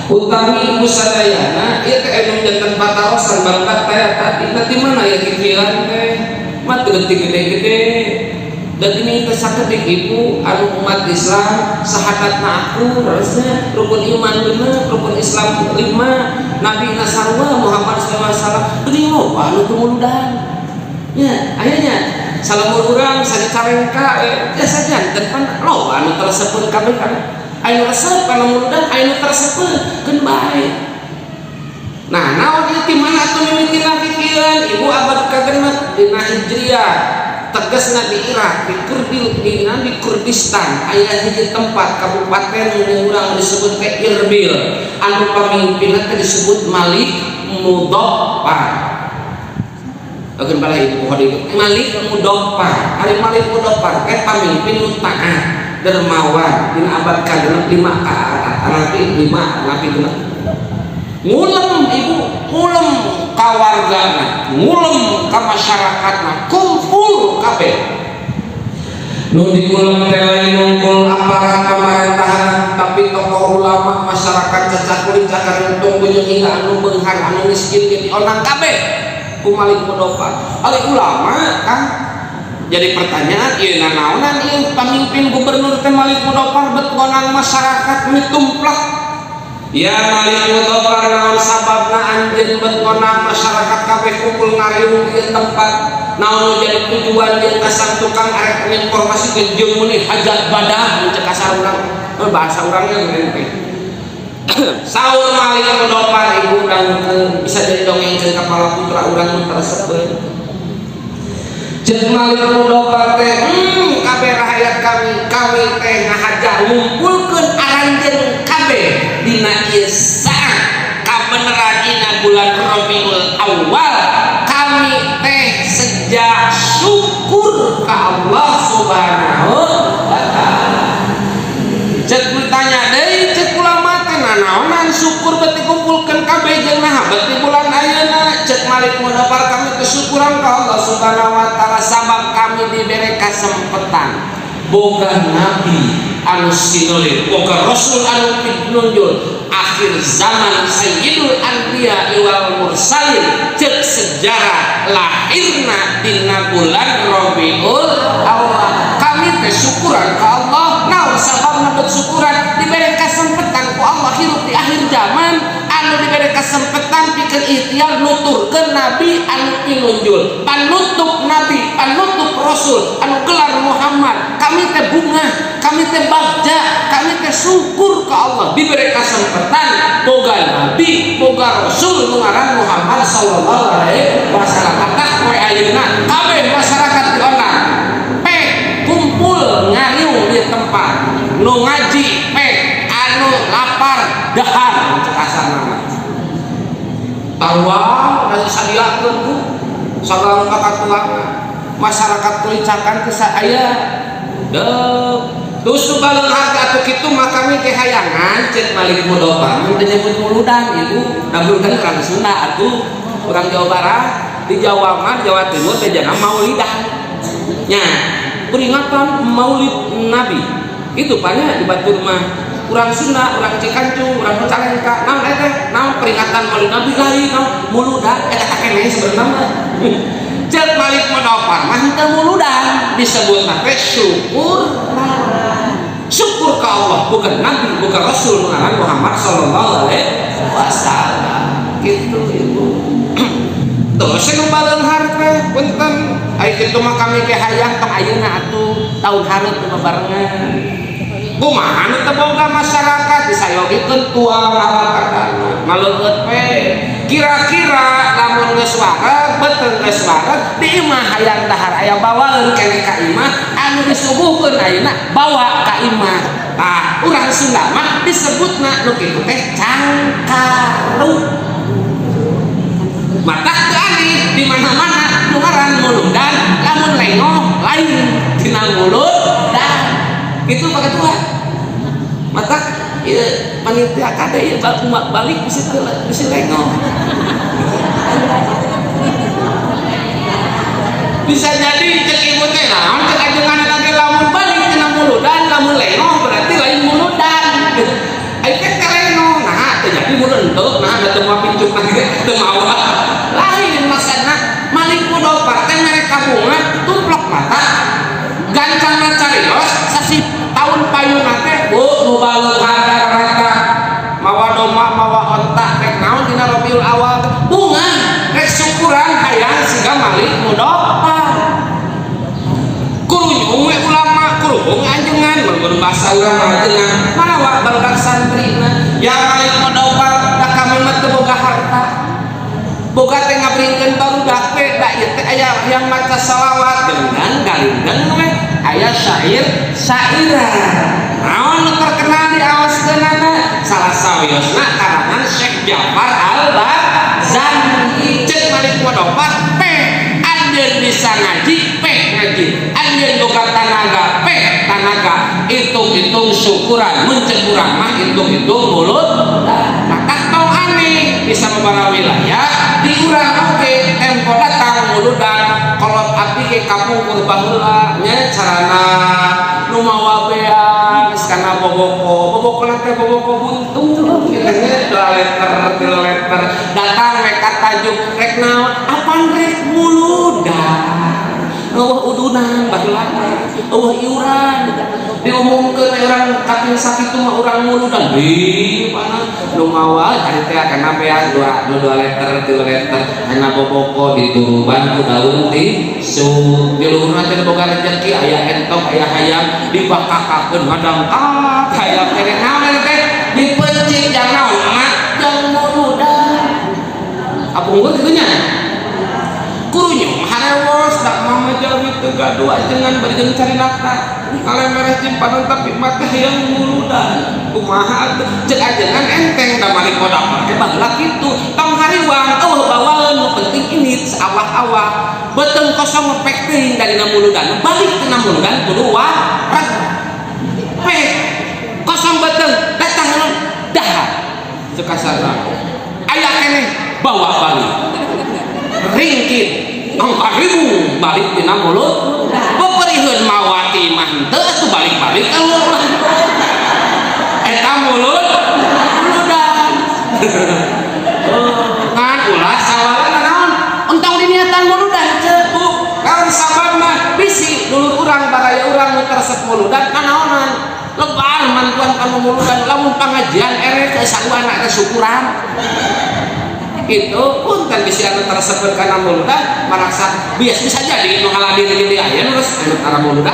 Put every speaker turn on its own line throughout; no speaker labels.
Utami ibu sadayana ieu teh anu janten patarosan barudak teh tadi nanti mana ya kikiran teh mah teu gede-gede. Dan ini teh sakedik ibu anu umat Islam sahadatna akur harusnya rukun iman bener, rukun Islam lima, Nabi nasarua Muhammad SAW, geuning loba anu teu muludan nya aya nya salamur urang sani carengka biasa janten pan loba anu teresepeun kabeh kan aya resep kana muludan, aya nu teresepeun keun bae. Nah, naon ieu ti mana atuh mimitina kikieuan ibu? Abad kagenep dina Hijriah, tegasna di Irak, di Kurdil, di Kurdistan aya hiji tempat kabupaten nu urang disebut teh Irbil, anu pamimpinna teh disebut Malik Mudaffar. Oke, bala ibu poho deui Malik Mudaffar. Ari Malik Mudaffar teh pamimpin nu taat, dermawan dina abad kagenep lima ka napi lima napi genep. Ngulem ibu, ngulem ka wargana, ngulem ka masyarakatna, kumpul kabeh. Nu diulem teh lain nungkul aparat pemerintahan, tapi tokoh ulama, masyarakat cacak kulit, untung bunyi hingga anu beunghar, anu miskin ge diondang kabeh ku Malik Mudaffar. Ali ulama kan jadi pertanyaan, ieu nanaonan ieu pamimpin gubernur teh Malik Mudaffar bet ngondang masyarakat mitumplak? Ya Malik Mudaffar, naon sababna anjeun bet ngondang masyarakat kabeh kumpul ngariung ieu tempat? Naon nu jadi tujuan jeung kasang tukang arek informasi jeung meuni hajat badah mun cek kasar urang? Oh, bahasa urangnya ngene teh. Saur Malik Mudaffar, ibu dangukeun, bisa jadi dongengkeun ka para putra urang mun teresepeun. Cek Malik Mudaffar teh, kabeh rakyat kami, kami teh ngahaja ngumpulkeun aranjeun kabeh dina ieu saat kabeneran dina bulan Rabiul Awal, kami teh sejak syukur ka Allah Subhanahu wa Taala. Cek ditanya deui cek ulama teh, nanaonan syukur bet dikumpulkeun kabeh jeung naha bet di bulan ayeuna? Cek Malik Mudaffar, kami kesyukuran ka Allah Subhanahu wa Taala sabab kami diberi kesempatan boga nabi anu sinulid, boga rasul anu pinunjul akhir zaman, sayyidul anbiya wal mursalin. Cek sejarah lahirna dina bulan Rabiul Awal. Kami teh syukuran ka Allah. Naon sababna bet syukuran? Diberi kesempatan ku Allah hirup di akhir zaman anu diberi kesempatan pikeun ikhtiar nuturkeun nabi anu pinunjul, panutup nabi, panutup rasul anu gelar Muhammad. Kami teh bungah, kami teh bagja, kami teh syukur ke Allah diberi kesempatan boga nabi, boga rasul nu ngaran Muhammad sallallahu alaihi wasallam. Tah poe ayeuna kabeh masyarakat diondang pek kumpul ngariung di tempat, nu ngaji pek, anu lapar dahar cek asal nama tawa dan sadilakeun ku sagang kakatuangan masyarakat kulicakan teh aya dep. Terus nu baleunghar atuh kitu mah kami teh hayangan cek Malik Mudaffar mun teu nyebut muludan ibu. Da muludan urang Sunda atuh, urang Jawa Barat. Di Jawa mah, Jawa Timur teh jangan maulidan nya, peringatan Maulid Nabi itu banyak. Di batur mah urang Sunda, urang Cikancung, urang Cicalengka, naon eta? Naon peringatan Maulid Nabi lain, naon muludan eta keneh sebenarnya mah. Cek Malik Mudaffar mah henteu muludan, disebut teh syukur, syukur ke Allah bukan nabi, bukan rasul mengarang Muhammad sallallahu alaihi wasallam gitu ibu. Tuh saya nu baleunghar teh punten ai kitu mah kami ke hayang tong ayeuna atuh, tahun hareup nu barengan. Kumaha nu teu boga masyarakat disayogikeun tuang kata ngaleueut we. Kira-kira lamun geus wareg, beuteung geus wareg, di imah hayang dahar aya bawaeun keneh ka imah anu disuguhkeun ayeuna bawa ka imah. Tah urang Sunda mah disebutna nu kitu teh cangkaru. Mata teu aneh di mana-mana nu ngaran muludan lamun lengoh lain tina muludan gitu. Pak Ketua mata ieu panitia kade ieu balik bisa bisa lengoh, bisa jadi cek ibu teh naon cek ajengan lagi lamun balik tina muludan, lamun lengoh berarti lain muludan gitu. Ai teh lengoh nah teu. da teu mawa pincuk lagi teu mawa. Lain maksudna Malik Mudofar teh mereka bunga tumplok mata gancangna carios sasih tahun payuna teh bu nu baleuk rata mawa domba mawa onta rek naon dina Rabiul Awal bunga rek syukuran hayang siga Malik Mudofar. Kurunyung we ulama kuruhung anjengan mun bahasa urang mah ajengan marawa barudak santrina ya Malik Mudofar da kami mah teu boga harta boga teh ngabringkeun barudak teh da ieu teh aya yang maca selawat dengan galindeng we aya syair syairan naon nu terkenal di awaskeunana salah sawiosna karangan Syekh Jafar Al-Barzanji. Ceuk Malik Mudofar pe anjeun bisa ngaji pe ngaji anjeun boga tanaga pe tanaga hitung-hitung syukuran mun ceuk urang mah hitung-hitung mulut. Maka tong aneh bisa beberapa wilayah di urang oge tempo datang muludan kolot abdi ke kapungkur baheula nya carana nu mawa beas geus kana boboko boboko teh boboko buntung kitu nya 2 liter 3 liter datang we ka tajuk rek naon apan rek muludan eueuh udunan baheula eueuh iuran diumumkeun urang kaping sakitu mah urang muludan di mana nu mawa tadi teh kana beas 2 2 liter 3 liter kana boboko dituruban ku daun tisu di luhurna teh boga rezeki aya entok aya hayam dibakakakeun ngadangkak hayam teh naon teh dipeuncit jang naon mah jang muludan kapungkur kitu nya kurunyung harewos dak mama jalmi teu gaduh ajengan bari jeung cari nafkah ngalemereh cimpanan tapi mah teh hayang muludan kumaha atuh ceuk ajengan enteng da Malik Mudofar teh baheula kitu tong hariwang eueuh bawaeun nu penting ini saawah-awah beuteung kosong pek teuing dari muludan balik tina muludan kudu wareg pek kosong beuteung datang nu dahar ceuk kasarna aya keneh bawa balik ringkit angka ribu balik tina mulut beperiheun mawati mah henteu atuh balik-balik eueuh eta mulut muludan ngan ulah sawalana naon entong diniatan muludan ceu bu kan sababna bisi dulur urang baraya urang nu resep muludan kanaonan lebar mantuan kanu muludan lamun pangajian ere teh saruana teh syukuran itu punten bisi anu teresepkeun kana muludan marasa biasa bisa jadi nu haladir jadi aya nu geus anu kana muludan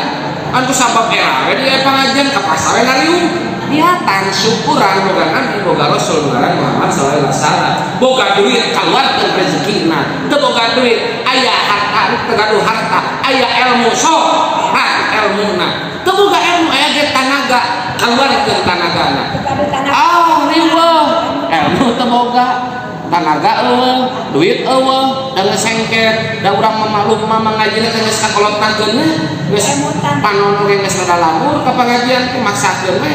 kan ku sabab era we di pangajian ka pasar we ngariung niatan syukuran boga nabi boga rasul boga Muhammad sallallahu alaihi wasallam boga duit kaluarkeun rezekina teu boga duit aya harta teu gaduh harta aya ilmu sok ilmuna teu boga ilmu aya ge tanaga kaluarkeun tanagana ah riweuh ilmu teu boga tanaga eueuh duit eueuh da geus sengket da urang mah maklum mah mangajina teh geus kakolotakeun nya geus panon oge geus rada lamur ka pangajian teh maksakeun we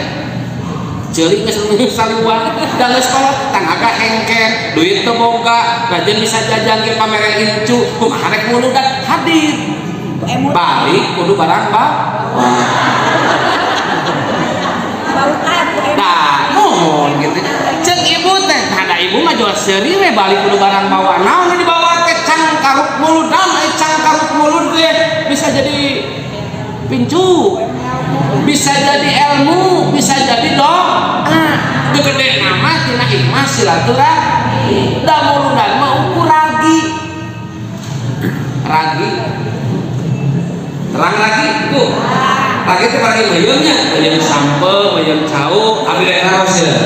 ceuli geus saliwat da geus kolot tanaga hengket duit teu boga gajen bisa jajan ge pamere incu kumaha rek muludan hadir balik kudu barang ba nah mohon gitu cek ibu teh ada ibu mah jual seuri we balik kudu barang bawa naon nu dibawa teh cangkaruk muludan ai cangkaruk mulud teh bisa jadi pincu bisa jadi ilmu bisa jadi doa gede nama tina hikmah silaturahmi da muludan mah ukur ragi ragi terang ragi bu ragi itu ragi meuyeumnya meuyeum sampe meuyeum cau abdi rek naros ya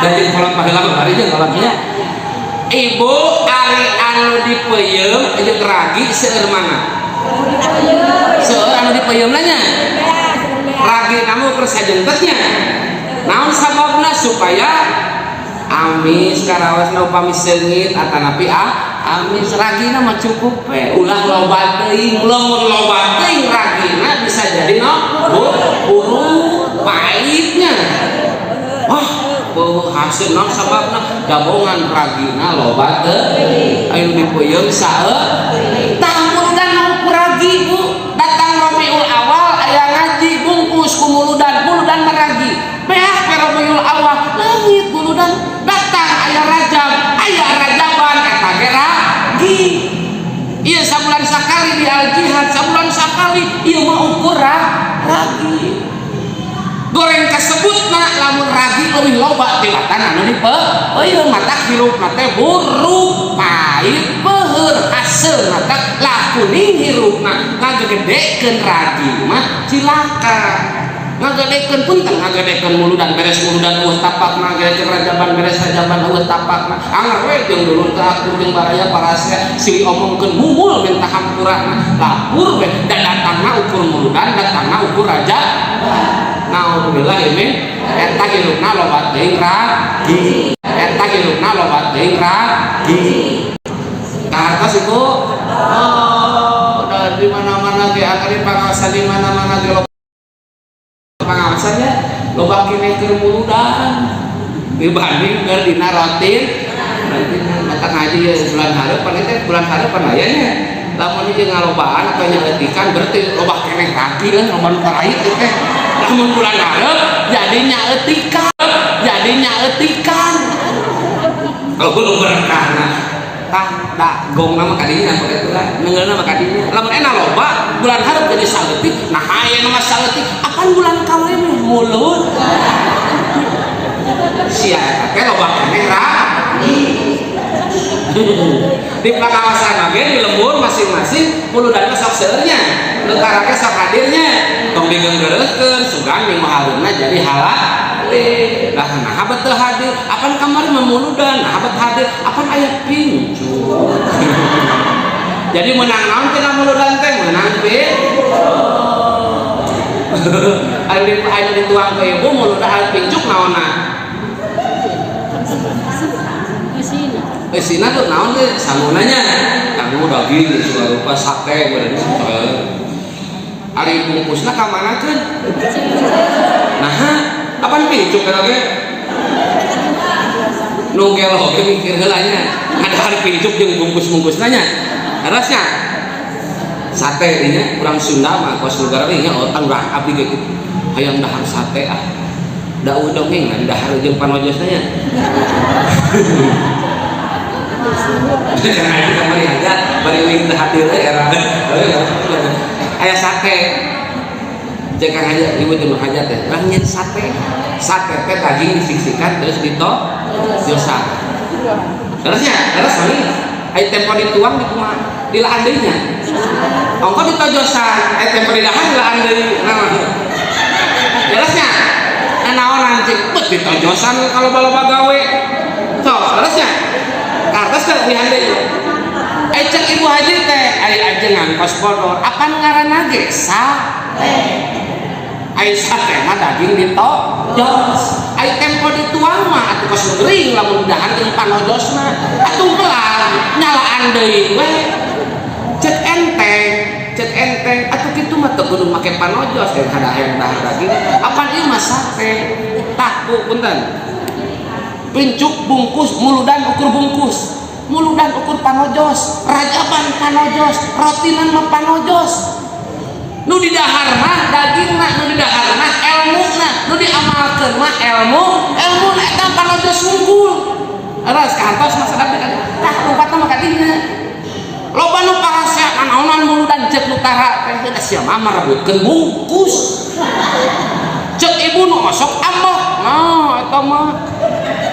dan jeung kolot baheula mah bari jeung kolotnya ibu ari anu dipeuyeum jeung ragi seueur mana seueur anu dipeuyeum nya ragi namu keur sajengketnya naon sababna supaya amis karaosna upami seungit atanapi amis ragina mah cukup we ulah loba teuing lamun loba teuing ragina bisa jadi no buruk pahitnya wah beuh hasil naon sababna gabungan ragina loba teuing ayo dipeuyeum saeutik tah muludan mau ragi bu datang Rabiul Awal aya ngaji bungkus ku muludan muludan mah ragi beak ke Rabiul Awal leungit muludan datang aya Rajab kali ieu mah ukur ragi. Goreng kasebutna lamun ragi leuwih loba tibatan anu dipeuyeun, matak hirupna teh buruk, pahit, peuheur. Haseulna teh lakuning hirupna ngagedekeun ragi mah cilaka. Ngagedekeun, punten, ngagedekeun muludan, beres muludan eueuh tapakna, ngagedekeun rajaban, beres rajaban eueuh tapakna. Anger we jeung dulur teh akur jeung baraya parasea, silih omongkeun mumul minta hampurana, lapur we da datangna ukur muludan, datangna ukur raja. Naudzubillah ini eta hirupna loba teuing ragi, eta hirupna loba teuing ragi. Kahartos ibu? Oh, dari mana-mana ge akari pangaosan, di mana-mana ge loba pangaosannya, loba keneh keur muludan dibanding keur dina rotin. Mata ngaji ya bulan hareupan teh, bulan hareupan aya nya. Lamun ieu ngalobaan atau nyaletikan berarti loba keneh ragi kan, loba nu karait teh. Lamun bulan hareup jadi nyaetikan, jadi nyaetikan kalau belum berkah. Tah da gong nama kadinya lah, nengeulna mah kadinya. Lamun enak loba bulan hareup jadi saleutik. Nah, aya nu mah saleutik apan bulan kamari mulut sia eta teh loba keneh ragi. Di pengawasan oge di lembur masing-masing muludanna sok seueurnya, nu tarake sok hadirnya, tong digeunggeureukeun sugan minggu hareupna jadi halal lah. Nah, bet teu hadir apan kamari mah muludan? Nah, bet hadir apan aya pincuk? Jadi menang naon tina muludan teh? Menang pincuk. Anu dituang ke ibu muludan pincuk naonna?
Eusina.
Eusina tuh naon teh? Sangunanya sangu daging segala rupa, sate berarti. Ari bungkusna ka manakeun? Nah, apaan pincuk eta ge? Nu gelo ge mikir heula nya. Ada hari pincuk jeung bungkus-bungkusna nya. Harusnya sate nya urang Sunda mah kos negara nya otang urang abdi ge kitu. Hayang dahar sate ah. Da eueuh dongeng lah dahar jeung panojosna nya. Karena itu kamari hajat bari uing teu hadir era. Aya sate. Cek Kang Hajat, ibu teh nu hajat teh. Lah nyen sate. Sate teh daging disiksikan terus dito josan. Terusnya, terus mami, ai tempo dituang di kumaha? Dilaan deui nya. Ongko ditojosan, ai tempo didahar dilaan deui. Nah, terusnya, nah naonan cik, bet ditojosan kalau loba gawe. Sok, terusnya. Kartos teh lihan deui. Ai cek ibu haji teh, ai ajengan kos bodor, apan ngaranna ge sate. Ai sate mah daging ditojos. Ai tempo dituang mah atuh kos gering lamun dahar jeung panojosna. Atuh melang nyalaan deui we. Cek enteng, cek enteng atuh kitu mah teu kudu make panojos dan ada hayang dahar daging. Apan ieu mah sate. Tah Bu, punten. Pincuk bungkus, muludan ukur bungkus, muludan ukur panojos, rajaban panojos, rotinan mah panojos. Nu didahar mah dagingna, nu didahar mah elmuna, nu diamalkeun mah ilmu, ilmuna eta panojos wungkul. Aras kahartos mah sadap kan. Tah rupatna mah kadinya. Loba nu parasea nanaonan muludan, cek nu tara teh da sia mah merebutkeun bungkus. Cek ibu nu osok ambek. Nah, eta mah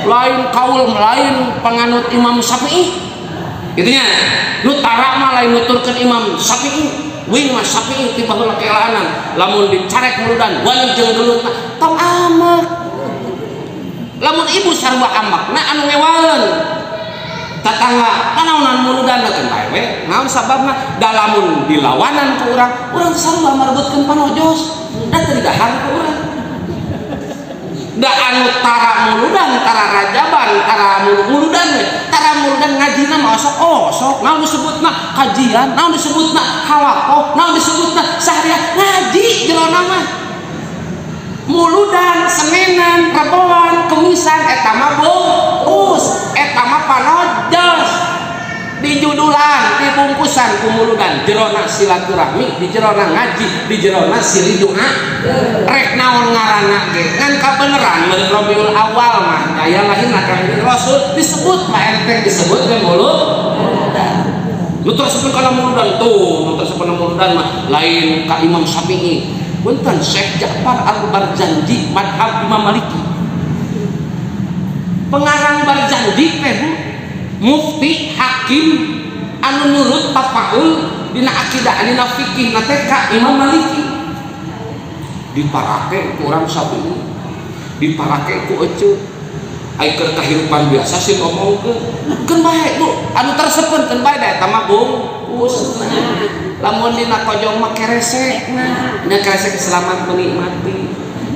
lain kaul, lain penganut Imam Syafi'i. Gitu nya. Nu tara mah lain nuturkeun Imam Syafi'i. Wing mah Syafi'i ti baheula kelaanan. Lamun dicarek muludan wani jeung geulutna tong amek. Lamun ibu sarua ambekna anu ngewaeun. Tetangga nanaonan muludan teh bae we. Naon sababna? Da lamun dilawanan ku urang, urang sarua marebutkeun panojos. Da teu didahar ku urang. Da anu tara muludan, tara rajaban, tara muludan we, tara muludan ngajina mah osok osok, naon disebutna kajian, naon disebutna halaqoh, naon disebutna sahriah, ngaji jerona mah. Muludan Senenan, Reboan, Kemisan eta mah bungkus, eta mah panojos. Di judulan, di bungkusan ku muludan, jerona silaturahmi, di jerona ngaji, di jerona silih doa. Rek naon ngaranna ge ngan kabeneran meureun Rabiul Awal mah aya lahirna Kangjeng Rasul disebut mah enteng disebut ge mulut. Nu teresepeun kana muludan tuh, nu teresepeun muludan mah lain ka Imam Syafi'i. Punten, Syekh Ja'far Al-Barzanji, madhab Imam Maliki. Pengarang Barzanji teh, Bu, mufti hakim anu nurut tafaul dina akidah, dina fikih na teh ka Imam Maliki. Diparake ku urang Syafi'i, diparake ku ece. Ai keur kahirupan biasa sih ngomongkeun. Keun bae, Bu, anu teresepeun keun bae, da eta mah bungkus. Lamun dina kojong mah keresek, nah nya keresek selamat menikmati.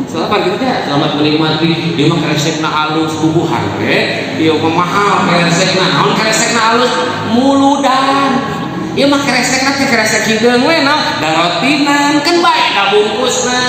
Selamat gitu ya, selamat menikmati. Ieu mah keresekna alus, bubuhan we. Ieu mah mahal keresekna. Naon keresekna alus? Muludan. Ieu mah keresekna teh keresek hideung we, naon? Da rotinan keun bae, da bungkusna.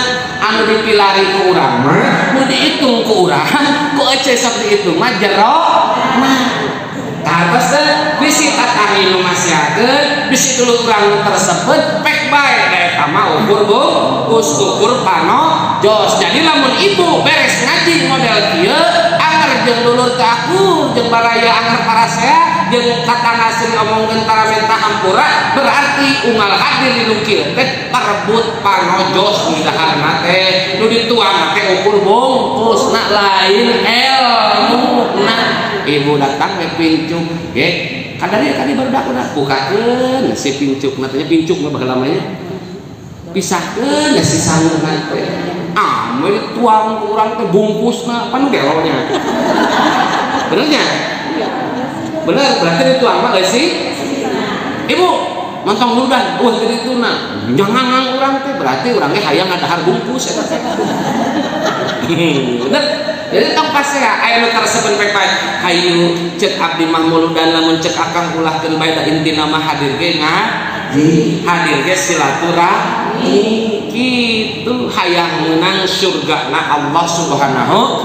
Anu dipilari ku urang mah, nu dihitung ku urang, ku ece sok dihitung mah jero mah. Tah teh bisi tatanggi nu masihakeun, bisi dulu urang nu tersebut pek bae, da eta mah ukur bungkus, ukur pano jos. Jadi lamun ibu beres ngaji model kieu, anger jeung dulur teh aku jeung baraya, anger parasea jeung tatangga sering omongkeun tara menta hampura, berarti unggal hadir di nu kieu teh parebut panojos nu daharna teh, nu dituang teh ukur bungkusna, lain ilmu. Nah, ibu datang ke pincuk ge kadari tadi baru dak udah bukakeun si pincuk teh, pincuk mah baheula mah nya, pisahkeun si sanguna teh. Ah, mun dituang ku urang teh bungkusna pan gelo nya, bener nya? Bener, berarti dituang mah eusi. Ibu montong ludan, wah, tadi itu nah jangan urang teh, berarti urangnya hayang ngadahar bungkus eta teh, bener. Jadi tong pasea aya nu karesepeun pek bae. Hayu, cek abdi mah muludan lamun cek akang ulahkeun bae, da intina mah hadir ge ngaji, hadir ge silaturahmi kitu, hayang meunang surgana Allah Subhanahu.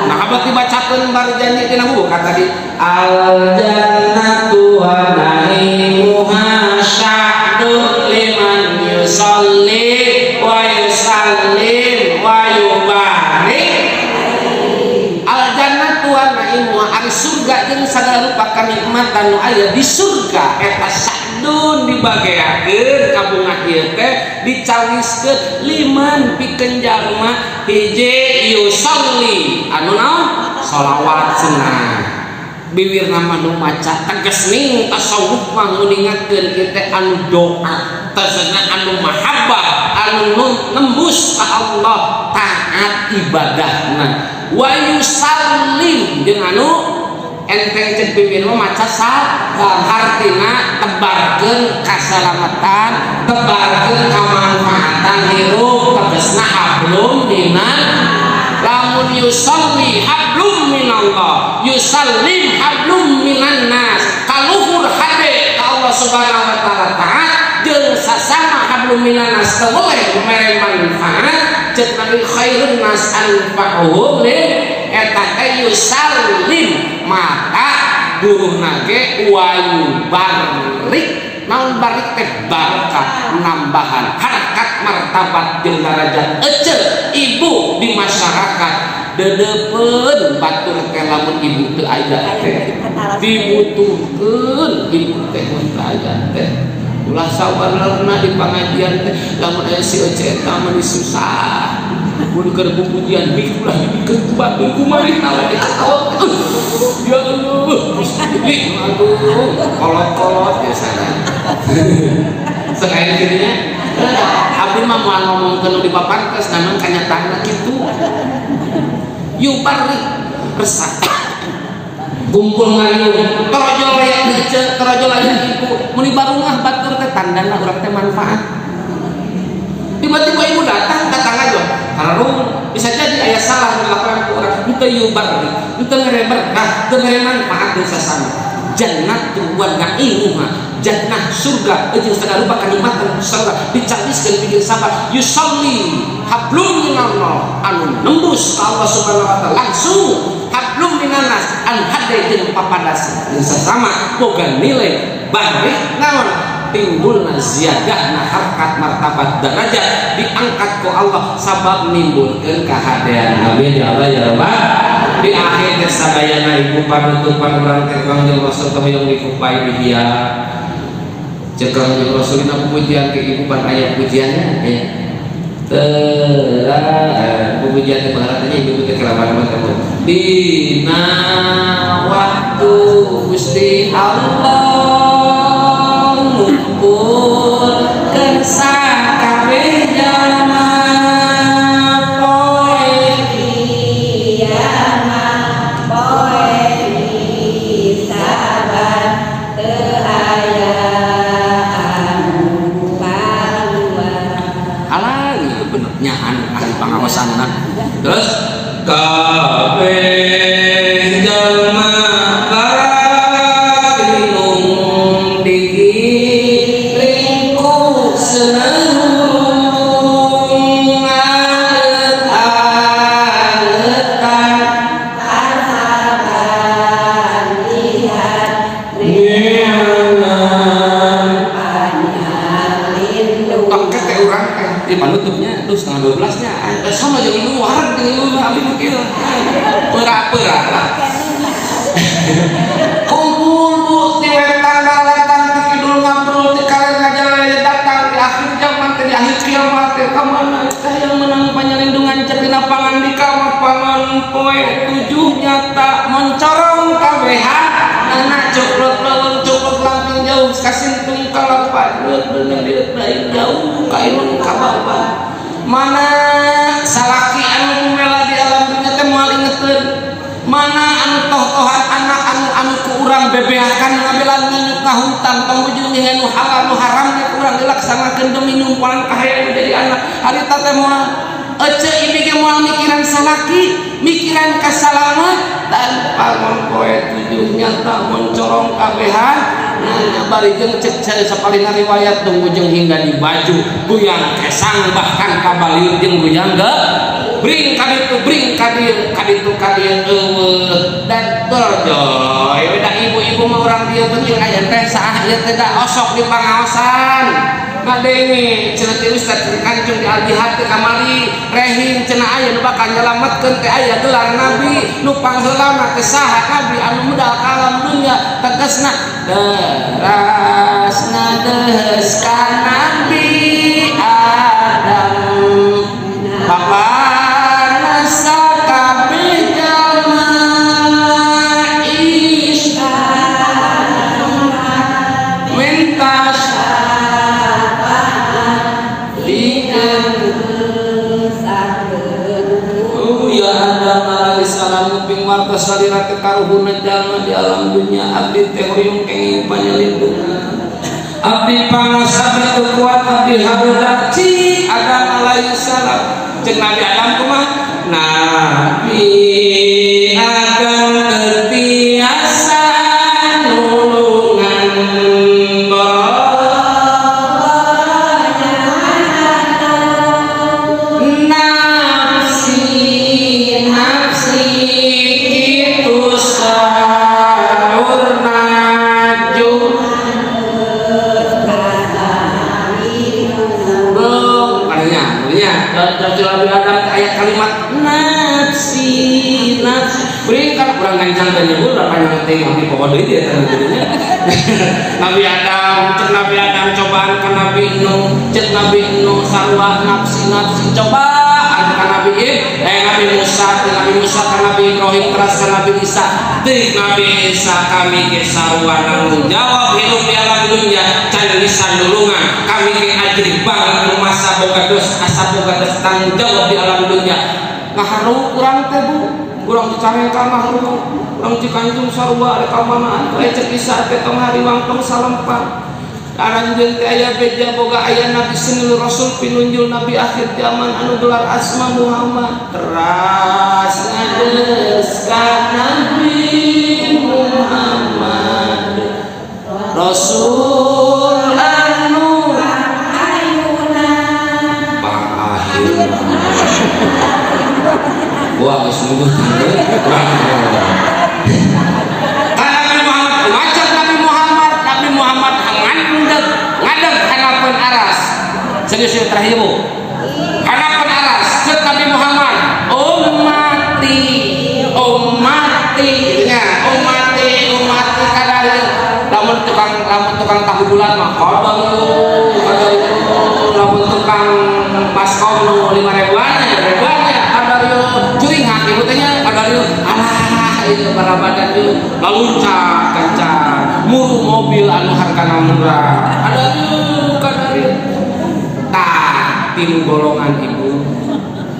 Nah, abah dibacakeun Barzanji tina buku kata tadi, al jannatu wa naimuha sya'dun liman yusalli wa yusallim wa yubarik. Al jannatu wa naimuha, ari surga jeung sagala rupa kanikmatan nu aya di surga eta sa'dun dibageakeun kabungah ieu teh, dicawiskeun liman pikeun jalma hiji yusalli, anu naon, sholawat cenah biwirna mah nu maca, tegas ning tasawuf mah nguningakeun kita anu doa, tegasna anu mahabbah, anu nembus ka Allah, taat ibadahna, wa yusallim jeung anu enteng cek bibir mah maca salam, hartina tebarkeun kasalamatan, tebarkeun kamanfaatan hirup, tegasna hablum minan. Lamun yusalli hablum minallah, yusallim hablum minan nas, kaluhur hade ka Allah Subhanahu wa taala, taat jeung sasama hablum minan nas, teu boleh mere manfaat. Cek Nabi, khairun nas anfa'uhum lin, eta teh yusallim, maka buruhna ge wa yubarik. Naon barik teh? Barokah, nambahan harkat, martabat jeung darajat ece ibu di masyarakat. Deudeupeun batur teh lamun ibu teu aya teh, dibutuhkeun ibu teh mun teu aya teh. Ulah sabarna di pangajian teh, lamun aya si ece eta mah susah. Mun keur pujian bik ulah dibikeun ku batur, kumaha tawa dikatawa. Ya Allah, aduh, kolot-kolot biasanya. Sekali dirinya abdi mah moal ngomongkeun nu dipapantes, namun kanyataanna kitu. Yubarik, resah kumpul ngariung, torojol aya ece, torojol aya ibu, muni barungah batur teh, tandana urang teh manfaat. Tiba-tiba ibu datang, datang aja harung, bisa jadi aya salah dilakukan ku urang, henteu yubarik, henteu mere berkah, henteu mere manfaat di sasama. Jannatu wa na'imuha, jannah surga jeung segala rupa kanikmatan surga dicawiskeun pikeun sabar yusalli hablum minallah, anu nembus ka Allah Subhanahu wa taala langsung, hablum minannas, anu hade jeung papadas jeung sasama, boga nilai barik. Naon timbulna? Ziyadahna harkat, martabat, derajat diangkat ku Allah sabab nimbulkeun kahadean. Amin ya Allah ya Rabbal. Di akhir teh sadayana ibu, panutupan urang teh, Kangjeng Rasul teh hoyong dikupai di dia. Cek Kangjeng Rasulina pujian ke ibu pan aya pujiannya ya. Tera pujian teh baharatnya ibu teh kelawan kamu. Dina waktu Gusti Allah ngumpulkeun sakabeh jalma poe
kiamat, poe hisaban, teu aya anu kaluar.
Alah, ieu bener nya anu ahli pangaosanna. Terus kabeh jalma barinung digiring ku seuneu alet-aletan
Pasabandihan
neangan
panyalindung.
Tongket teh urang teh di panutupnya tuh 11.30 nya sama jeung ibu wareg jeung ibu mah abdi mah kieu peura-peura lah kumpul bu di wetan datang di kidul ngabrul di kaler ngajalan datang di akhir zaman teh, di akhir kiamat teh ka mana teh yang menang panyalindungan? Cek dina pangandika mah pangan poe tujuh nyata moncorong kabehan anak cukluk leuweung cukluk lamping jauh kasintung kalapa leuweut beungeut lieur lain jauh ka ilung ka bawah. Mana salaki anu mela di alam dunya teh moal ingeteun? Mana anu toh-tohan anak anu anu ku urang bebeakan ngabelan nganjuk ka hutan, tong bujung nu halal nu haram ge ku urang dilaksanakeun demi numponan kahayang jadi anak harita teh moal ece ibi ge moal mikiran salaki, mikiran kasalamatan. Pangon poe tujuh nyata moncorong kabehan nanya bari jeung cek sapalihna riwayat tunggu jeung hingga di baju guyang kesang bahkan kabaliut jeung guyang ge bring kaditu bring kadieu kaditu kadieu eueuh dan torjoy beda ibu-ibu mah urang dieu penting aya teh saah ieu teh da osok di pangaosan ngadenge cenah ti ustaz kancung di al jihad teh kamari rehim cenah aya nu bakal nyelametkeun teh aya gelar nabi nu pangheulana teh saha? Nabi anu medal ka alam dunya. Tegasna teras ngadeus ka Nabi Adam, bapana sakabeh jalma Isa minta pikeun. Oh ya Adam alaihissalam, ping wartos salira teh karuhunna jalma di alam dunya, abdi teh hoyong kenging panyalindungan, abdi pangaos abdi teu kuat, abdi hareudang. Ci Adam alaihissalam, cek Nabi Adam kumaha? Nabi Adam teu tiasa nulungan nafsi nafsi kitu saurna ju belum adanya adanya dari Nabi Adam ayat kalimat nafsi nafsi beri kan kurang gancang dan nyebur apa yang penting abdi pokok deui dia teh. Nabi Adam, cek Nabi Adam cobaan ke Nabi Nuh, cek Nabi Nuh sarua nafsi nafsi, cobaan ke Nabi Nabi Musa, cek Nabi Musa ke Nabi Ibrahim, teras ke Nabi Isa, cek Nabi Isa kami ge sarua nanggung jawab hidup di alam dunia can bisa nulungan kami ge ajrih banget masa boga dosa asa boga dosa tanggung jawab di alam dunia. Ngaharu urang teh bu, urang dicarekan ngaharu urang Cikanjung sarua rek ka mana atuh? Cek Isa teh tong hariwang, tong salempang. Aranjeun teh aya beja boga aya nabi senul rasul pinunjul nabi akhir zaman anu gelar asma Muhammad. Teras ngadeus ka Nabi Muhammad, Rasul anu pangahir. Wah, geus nunggu kurang. Nabi Muhammad macam Nabi Muhammad, Nabi Muhammad ngadeg ngadeg hanapeun aras. Serius ya terakhir bu, hanapeun aras. Cek Nabi Muhammad, ummati ummati nya ummati ummati kadar lamun tukang lamun Tukang tahu bulat mah kodong kadar itu. Lamun tukang baskom nu 5 ribuan ya, ribuan ya, kadar yuk. Curinghak ibu teh nya, kadar yuk. Alah, itu para badan yuk, laluncat kencang, muru mobil anu hargana murah, kadar yuk, kadar yuk. Tah, tilu golongan, Ibu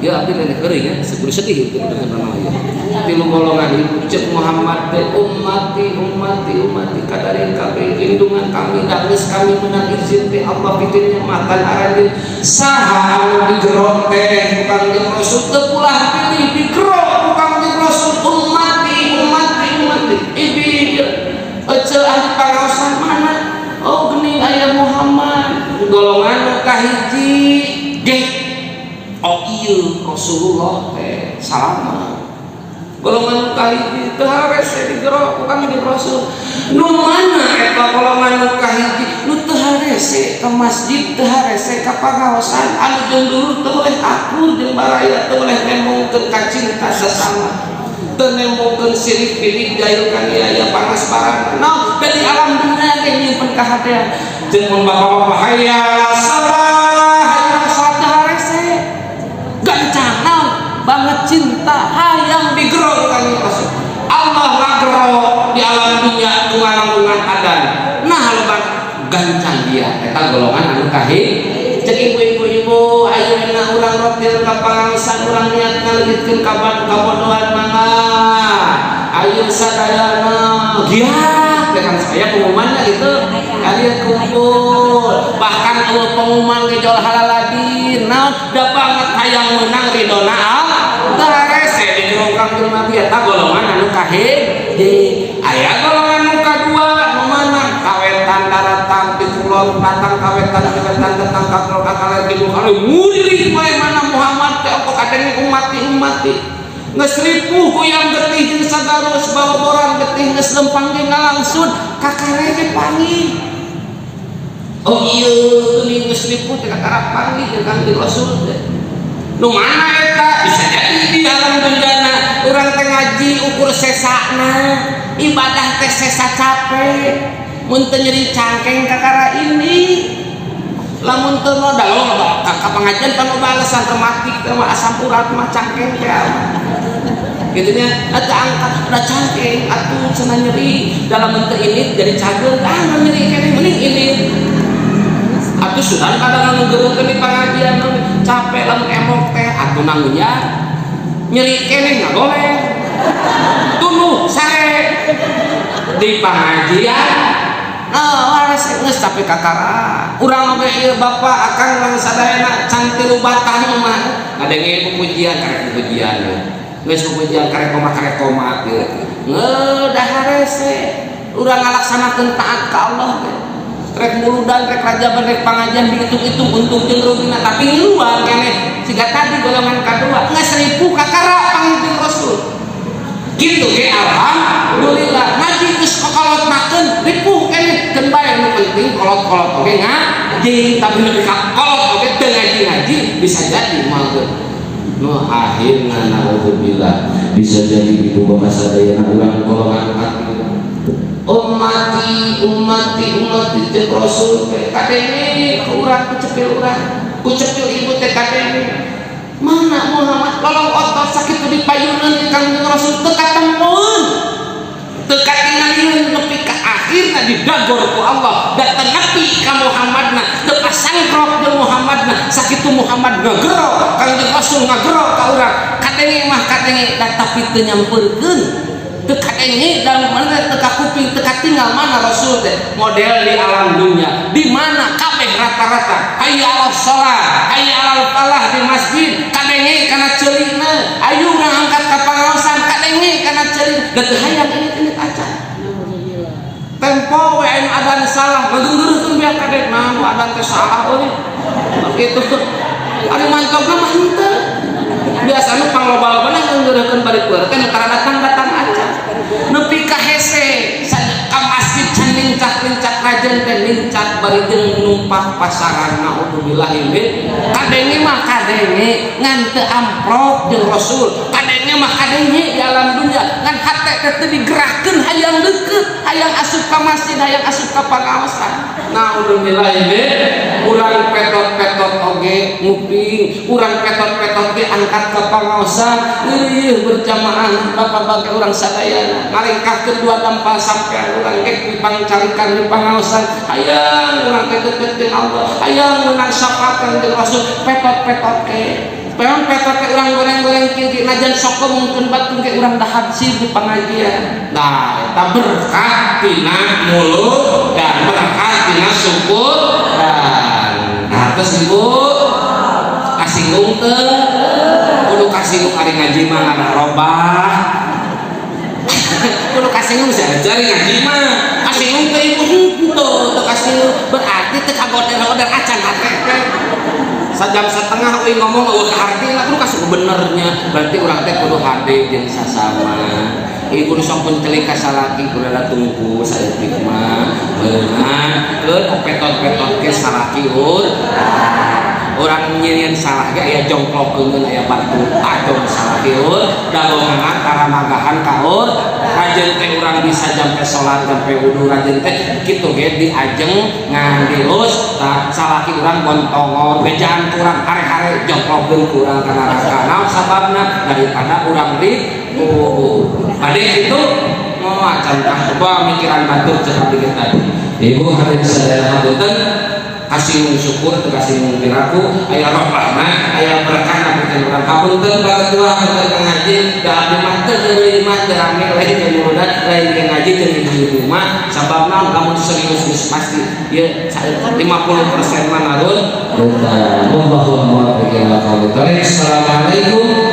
ya. Abdi nenek kering ya, sebelum sedih itu dengan ya. Tilu golongan, Ibu, cek Muhammad teh, ummati, ummati, ummati, kadarin kabeh lindungan kami dan geus kami menang izin teh Allah pikeun makan aranjeun. Saha anu digero teh ku Kangjeng Rasul? Teu pulah pilih digero ku Kangjeng Rasul, ummati, ummati, ummati. Ibi ece ahli pangaosan mana? Oh, geuning aya Muhammad. Golongan nu kahiji ge, oh iya, Rasulullah teh salama. Golongan nu kahiji teu harese digero ku Kangjeng Rasul. Nu mana eta golongan nu kahiji? Nu teu harese ka masjid, teu harese ka pangaosan, anu jeung dulur teu boleh akur jeung baraya, teu boleh nembongkeun kacinta sesama, teu nembongkeun sirik pilih jahil kaniaya pangasparan. Naon da di alam dunia ge nyimpen kahadean jeung mun bapak-bapak hayya salah, hayya salat, teu harese gancang. Naon banget cinta hayang digero ku Kangjeng Rasul. Allah ngagero di alam dunia ngalangkungan adan, nah loba gancang dia. Eta golongan anu kahiji. Cek ibu-ibu, ibu, ayeuna urang rotil ka pangaosan, urang niat ngaleungitkeun kabodohan. Mangga, ayo sadayana giat dengan saya pengumumannya gitu, kalian kumpul. Bahkan eueuh pengumuman ge jol halaladin. Naon da banget hayang menang ridona Allah, teu harese digero Kangjeng Nabi. Eta golongan anu kahiji. Aya golongan nu kadua. Nu mana? Kawetan daratang ti kulon, datang kawetan, kawetan datang ka kulon, ka kaler, kidul, kaler, mulirik wae mana Muhammad teh. Ongko kadenge ummati, ummati, geus ripuh kuyang getih jeung sagarus bawa getih, geus lempang ge ngalangsud, kakare ge panggih. Oh iya, geuning geus ripuh teh kakara panggih jeung Kangjeng Rasul teh. Nu mana eta? Bisa jadi di alam dunyana urang teh ngaji ukur sesana, ibadah teh sesa capek. Mun teu nyeri cangkeng kakara ini, lamun teu modal ka pengajian pan loba alasan, rematik teh mah, asam urat mah, cangkeng teh gitu nya, atau angkat udah cangkeng atuh cenah nyeri dalam bentuk ini jadi cager, ah nyeri keneh mending ini atuh. Sudah kadang anu geureun di pengajian capek, lamun emok teh atuh nanggunya nyeri keneh, ngagoleh tunduh sare di pengajian. Nah, waras geus capek kakara. Urang oge ieu, bapak akang urang sadayana can tilu batang mah ngadenge pupujian, karek pupujian ya. Geus pupujian karek koma, karek koma kieu. Ngeuh da harese urang ngalaksanakeun taat ka Allah teh. Rek muludan, rek rajaban, rek pangajian, dihitung-hitung untung jeung rugina, tapi ngiluan keneh. Siga tadi golongan kadua, geus ripuh kakara panggil Rasul. Gitu ge alhamdulillah. Ngaji geus kokolotnakeun, ripuh keneh, keun bae. Nu penting kolot-kolot oge ngaji, tapi nu ka kolot oge teu ngaji-ngaji bisa jadi moal. Nu akhirna naudzubillah, bisa jadi ibu bapak sadayana urang golongan katilu. Ummati, ummati, ummati, cek Rasul teh kadenge ku urang, ku cepil urang, ku cepil ibu teh kadenge mana Muhammad. Lolong otot sakit dipayuneun Kangjeng Rasul teu katempoeun, teu katingalieun, nepi ka akhirna didagor ku Allah da teu nepi ka Muhammadna, teu pasangkrok jeung Muhammadna. Sakitu Muhammad ngagero, Kangjeng Rasul ngagero ka urang, kadenge mah kadenge da, tapi teu nyampeurkeun, teu kadenge dalam mana, teu kakuping, teu katinggal mana Rasul teh. Model di alam dunia di mana kabeh rata-rata hayya 'alas shalah, hayya 'alal falah di masjid kadenge kana ceulina, ayo ngangkat ka pangaosan kadenge kana ceulina, da teu hayang ini acan tempo we anu adan salah ngageureurkeun biar kadek, nah nu adan teh salah euy kitu. Ari mantogna mah henteu, biasana pangloba-lobana ngeureurkeun bari keur teh nu datang-datang acan nepi ka hese ka masjid can lincak-lincak rajen teh lincak bari jeung numpak pasaran. Naudzubillah min kadenge mah kadenge ngan teu amprok jeung Rasul. Kadenge mah kadenge di alam dunia ngan hate teh teu digerakkeun hayang deukeut. Hayang asup ka masjid, hayang asup ka pangaosan. Naudzubillah ieu urang petot-petot oge nguping, urang petot-petot ge angkat ka pangaosan. Ih, berjamaah bapak-bapak urang sadayana ngalengkahkeun dua dampal sampean urang ge pangcarikan di pangaosan. Hayang urang teh deket jeung Allah, hayang menang syafaatan jeung Rasul, petot-petot ge. Peon petot ke urang goreng-goreng kieu ge najan sok mungkin batur ge urang dahar sih di pengajian. Nah, eta berkah tina mulut dan berkah tina syukur. Nah, terus Ibu kasinggung teu? Kudu kasinggung, ari ngaji mah ngarah robah. Kudu kasinggung saja ari ngaji mah. Kasinggung teu, Ibu? Henteu, teu kasinggung berarti teu kagoder-goder acan hate teh. Sajam setengah euy ngomong euweuh kaharti lah, kudu kasih benernya. Berarti urang teh kudu hade jeung sasama. Ieu kudu sok pencelik ka salaki, kudu ada tungku saeutik mah beunang keun petot-petot ke salaki urang nyieun salah ge aya jongklokeun, aya batu ajong salaki dagonganna karamagahan ka rajin teh urang bisa jampe salat, jampe wudu rajin teh kitu ge diajeng ngandius. Tah, salaki urang bontongor bejaan kurang hare-hare jongklokeun kurang ka neraka. Naon sababna? Daripada urang di bade itu mau acan. Tah, coba mikiran batur cek abdi tadi. Ibu hadirin sadaya, hapunten, kasih syukur teu kasih piraku aya rohmahna, aya berkahna pikeun urang. Hapunten Pak Ketua, hapunten Kang Haji, da abdi mah teu heureuy mah, teu rame, lain jeung murudan, lain jeung ngaji jeung ibu-ibu mah. Sabab naon? Lamun serius geus pasti ieu 50% mah narun. Wallahu muwaffiq ila aqwamit thoriq. Assalamualaikum.